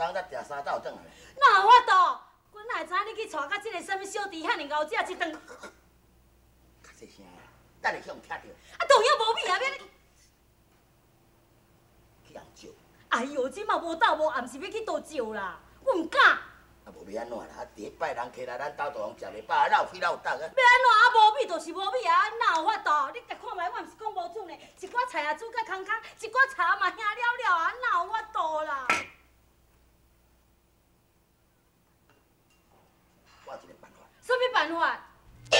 昨才订三斗转来。哪有法度？阮哪会知影你去娶甲这个啥物小弟遐尔𠢕食一顿？较细声啦，等下去予听著。啊，当然无米啊，欲按怎。去人借。哎哟，这嘛无斗无暗，是欲去倒借啦？我毋敢。啊，无欲按怎啦？啊，伫咧拜人客来咱兜，就予人食袂饱，哪有气哪有胆啊？欲按怎啊？无米就是无米啊，哪有法度？你共看觅，我毋是讲无煮呢，一寡菜也煮甲空空，一寡茶嘛兄了了啊，哪有法度啦？我有一个办法。啥物办法？哎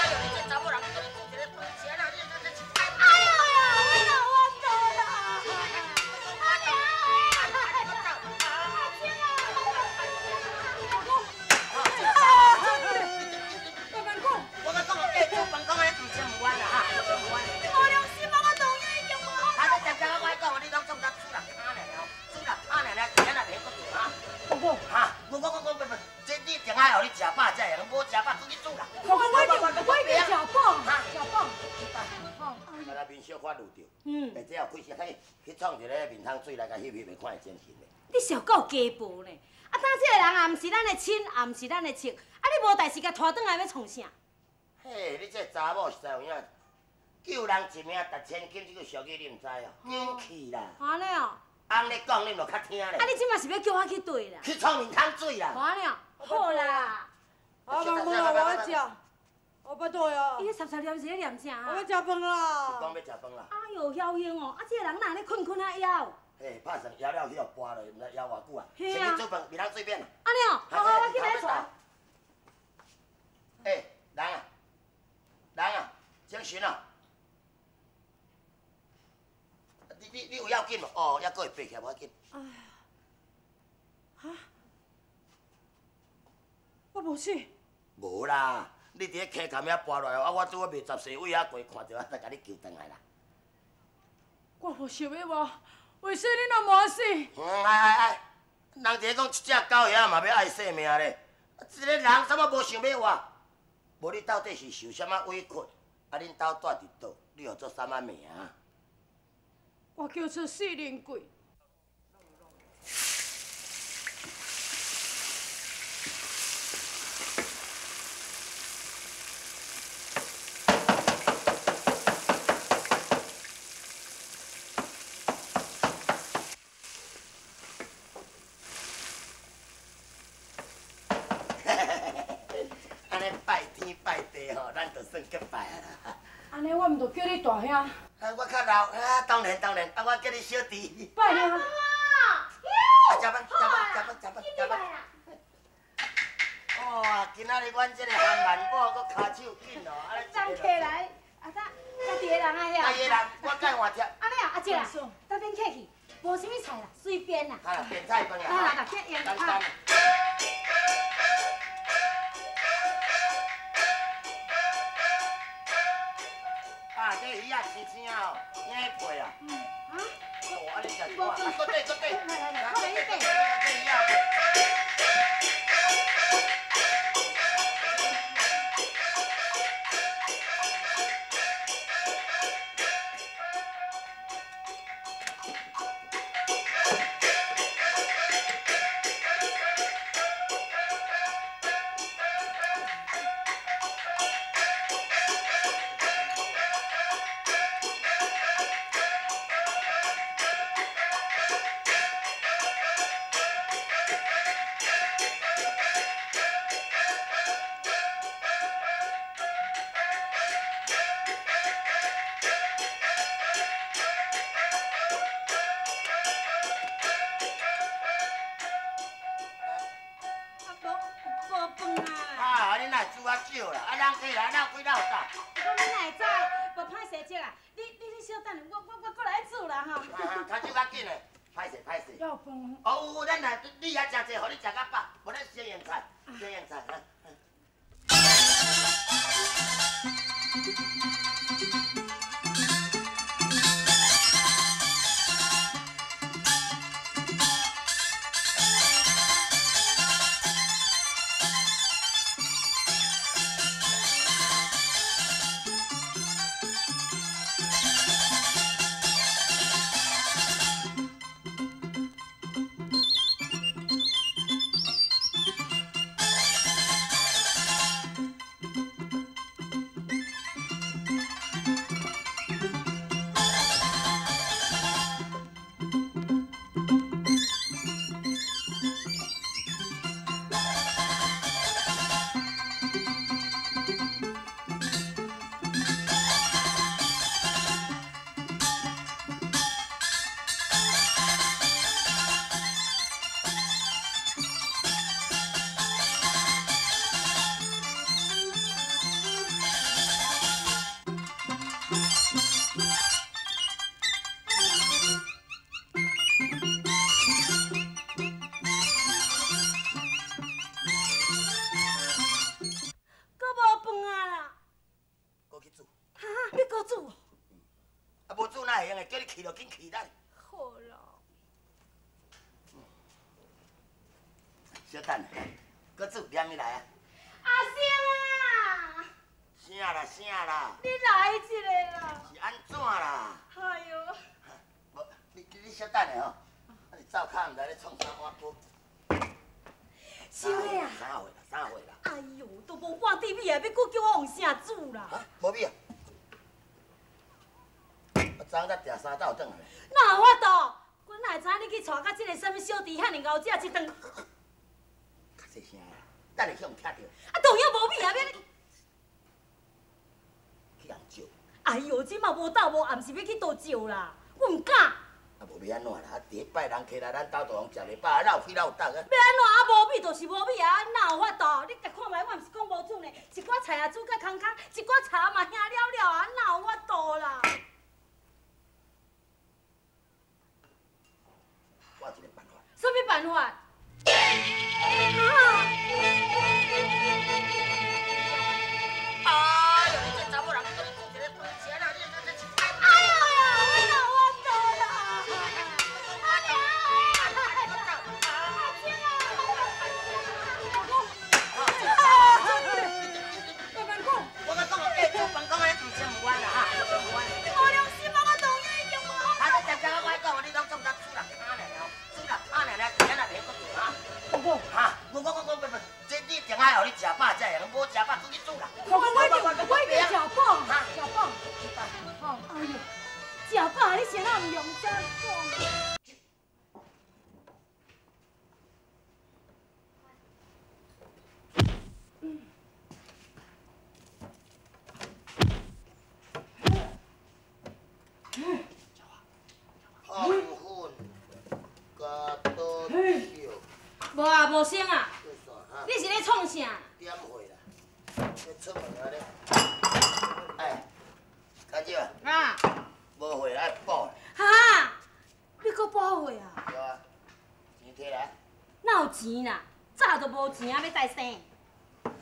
呦，你这查某人，你煮一个饭吃啦，你这这。哎呦呀，我哪有法度啦？阿娘，阿姐啊！慢慢讲。我甲讲，欸，煮饭讲安呢毋穿毋弯啦哈，毋穿毋弯。你无良心啊！我当然已经无法啊，你常常我讲，你拢总甲煮人跤尔尔，煮人跤尔尔，今仔日袂阁做哈？公公，哈，我我我我不不，这你一定爱予你食饱才会，无食饱出去煮啦。公公，我已经食饱，食饱。啊，面小可滷著，欸，这后开始去去创一个面汤水来共翕翕，看会精神咧。你是够鸡婆呢！啊，当这个人也毋是咱的亲，也毋是咱的戚，啊，你无代志共拖转来欲创啥？嘿，你这查某实在有影，救人一命值千金，这句俗语你毋知哦？紧去啦！按呢哦。翁咧讲，你就较听咧。啊，你这马是欲叫我去佗啦？去创面汤水啦！按呢哦，好啦。啊，无啦，我爱食，我巴肚啊。伊咧湿湿念是咧念啥啊？我欲食饭啦。讲欲食饭啦。哎哟，晓兴哦，啊，这个人哪按呢困困啊枵？嘿，拍算枵了去予跋落，毋知枵偌久啊？先去煮饭，面汤水免啦。按呢哦，好好，我去来传。欸，人啊，人啊，精神啊！你有要紧无？哦，犹阁会爬起来，无要紧。哎呀，哈，我无死。无啦，你伫咧溪坎遐跋落来，啊，我拄仔袂十世位遐过，看著啊，才共你救转来啦。我无想欲活，为啥你若无死？嗯，哎哎哎，人伫咧讲一只狗遐嘛欲爱性命咧，啊，这个人怎么无想欲活？无你到底是受啥物委屈？啊，恁兜住伫佗？你号做啥物名？我叫做四灵贵。按呢拜天拜地吼，咱就算结拜啊啦。按呢，我毋著叫你大兄。啊，我较老，啊，当然当然，啊，我叫你小弟。拜兄。啊，食饭，食饭，食饭，食饭，食饭。哇，今仔日阮这个韩万某阁跤手紧哦，啊，人客来，啊，咱家己的人啊遐。家己的人，我共换贴。按呢啊，阿姐啊，当阵客气，无啥物菜啦，随便啦。啊，便菜饭啦。啊，来，去用。简单。啊，这鱼仔青青哦，青皮啊。嗯。啊？哦，按呢食一碗，啊，搁缀搁缀。来来来，我来你缀。这鱼仔。啊，你哪会煮较少啦？啊，人客来哪有几老大？我讲你哪会知？无歹势这啦，你小等下，我过来煮啦吼。啊，跤手较紧嘞，歹势歹势。要饭。哦，有咱来，你遐食济，予你食较饱，无咱先用菜，先用菜。才会用的，叫你去就紧去啦。好啦。小等下，阁煮念伊来啊。阿星啊！啥啦啥啦？你来一个啦！是按怎啦？哎哟！无，你小等下吼，啊你走较毋知咧创啥碗糕。小妹啊！啥货啦？啥货啦？哎哟，都无半滴米啊，欲阁叫我用啥煮啦？啊，无米啊！我昨昏才订三斗转来。哪有法度？阮哪会知影你去娶甲这个啥物小弟遐尔𠢕食一顿？较细声啦，等下去予听著。啊，当然无米啊，欲去人借。哎哟，这嘛无斗无暗，是欲去倒借啦？我毋敢。啊，无欲按怎啦？啊，第一摆人客来咱兜就予人食袂饱，啊，哪有气哪有胆啊？欲按怎啊？无米就是无米啊，哪有法度？你共看觅，我毋是讲无煮呢，一寡菜啊煮甲空空，一寡茶嘛兄了了啊，哪有法度啦？我有一个办法。啥物办法？哎呦，你这查某人，你煮一个饭吃啦，你这这哎呦呀，我哪有法度啦！阿娘，阿姐啊！慢慢讲。我甲讲，欸，煮饭讲安尼毋情毋愿啦哈，毋情毋愿。你无良心啊！我当然已经无。啊，你常常我讲，你拢总甲煮人脚尔尔，煮人脚尔尔，今仔日袂阁做哈。公公。哈，我不，这你一定爱予你食饱才会用，无食饱出去煮啦。公公，我已经食饱，食饱。哎呦，食饱你先仔毋用这讲。汤粉加倒酒。无啊，无生啊！你是咧创啥？点火啦！咧出门啊咧！哎，干姐啊！无火爱补。哈！你阁补火啊？对啊，钱摕来。哪有钱啦？早就无钱啊，欲再生。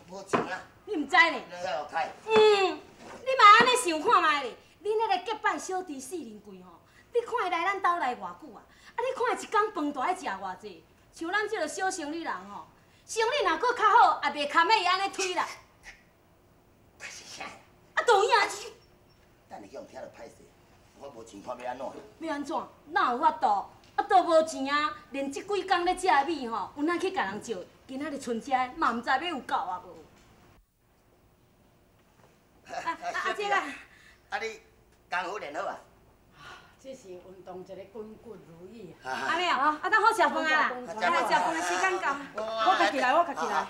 无钱啊？你毋知呢？你遐有开？嗯，你嘛按呢想看觅咧？恁彼个结拜小弟四人贵吼，你看伊来咱兜来偌久啊？啊，你看伊一工饭都爱食偌济？像咱这个小生理人吼，生理若阁较好，也袂堪得伊按呢推啦。是啥？啊，当然是。等下去予听著歹势，我无钱，看欲按怎？欲按怎？哪有法度？啊，都无钱啊！连这几工咧食的米吼，有哪去共人借？今仔日剩这的，嘛毋知欲有够啊无？啊阿姐啊，啊你功夫练好啊？这是运动一个筋骨如意啊！按呢哦，啊，当好食饭啊啦！来食饭的时间到。我家己来，我家己来。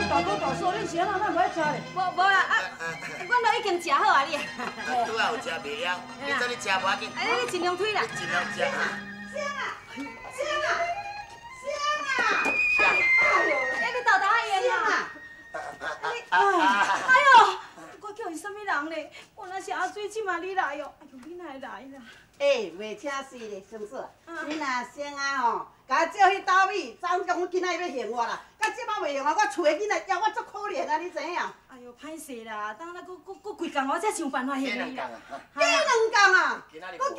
大哥大嫂，恁是按怎？咱无爱食咧？无无啦，啊，阮都已经食好啊，你。拄仔有食袂了，你做你食无要紧。哎，你尽量推啦。尽量食。声啊！声啊！声啊！哎呦，哎，你豆豆爱用啊！哎呦，我叫伊啥物人咧？原来是阿水，这马你来哦！哎呦，你哪会来啦？欸，袂请死咧，先生。恁阿生啊吼，共我借彼斗米，昨昏讲今仔日欲还我啦，到这摆袂还我，我厝的囡仔枵我足可怜啊，你知影？哎呦，歹势啦，当咱阁阁阁规工，我才想办法还你啦。加两工啊！阁加两工，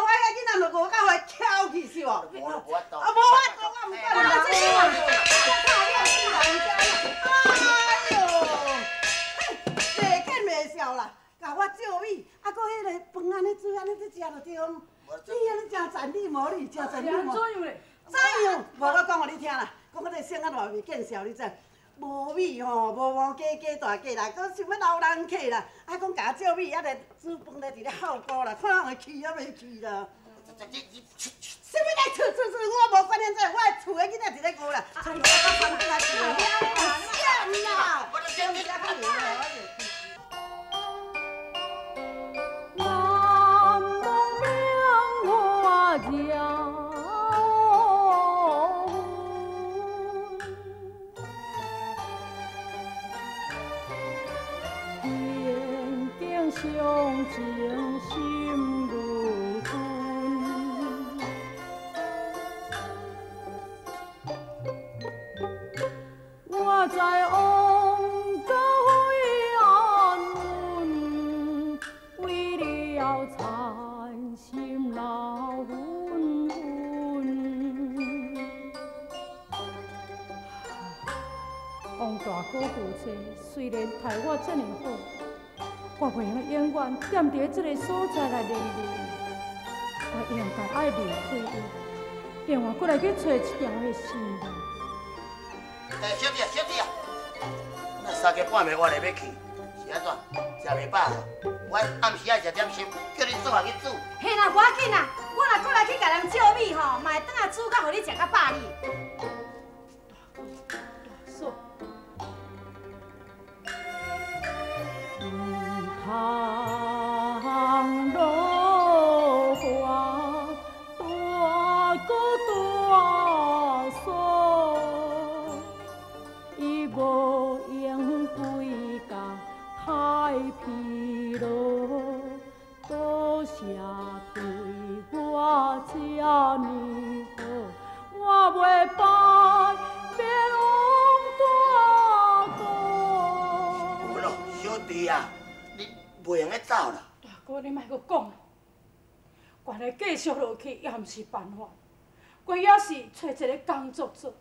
我遐囡仔就饿到予伊翘去是无？无无法度。啊，无法度，我毋管啦。这是嘛？哎呦，嘿，袂见袂笑啦。共我借米，啊，阁彼个饭按呢煮，按呢食就对。你按呢诚赞你无？你诚赞你无？怎样咧？怎样？无我讲予你听啦，讲我这生啊偌袂见笑，你知？无米吼，无无加加大家啦，阁想欲留人客啦，啊，讲共我借米，啊，来煮饭咧伫咧哭孤啦，看会去啊袂去啦。啥物来厝厝厝，我无关心这，我的厝的囡仔伫咧饿啦，像我到山顶来住。啥啦？我先食较凉啦，我。相情心如君。我知王家非安稳，为了残心老昏昏。王大哥夫妻虽然待我这呢好，我袂用永远踮伫这个所在来连累，我应该爱离开伊，另外阁来去揣一条的生路。欸，小弟啊，小弟啊，那三更半暝我咧欲去，是按怎？食袂饱？我暗时爱食点心，叫恁嫂仔去煮。嘿啦，无要紧啦，我若阁来去共人借米吼，嘛会转来煮甲予你食甲饱哩。大嫂，毋通落花，大哥大嫂，伊无闲规工太疲劳，多谢对我这呢好，我袂拜别王大哥。有咯，小弟啊，你袂用得走啦。大哥，你莫阁讲啦，原来继续落去也毋是办法，我也是揣一个工作做。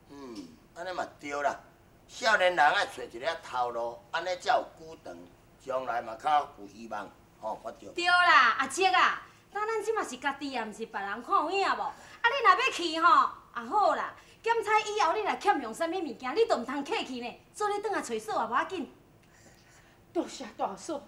嗯，按呢嘛对啦。少年人爱揣一个头路，按呢才有久长，将来嘛较有希望，吼，我对。对啦，阿叔啊，咱这嘛是家己啊，毋是别人，看有影无？啊，你若欲去吼，也好啦。检采以后，你若欠用啥物物件，你都毋通客气呢。做你转来揣嫂也无要紧。多谢大嫂，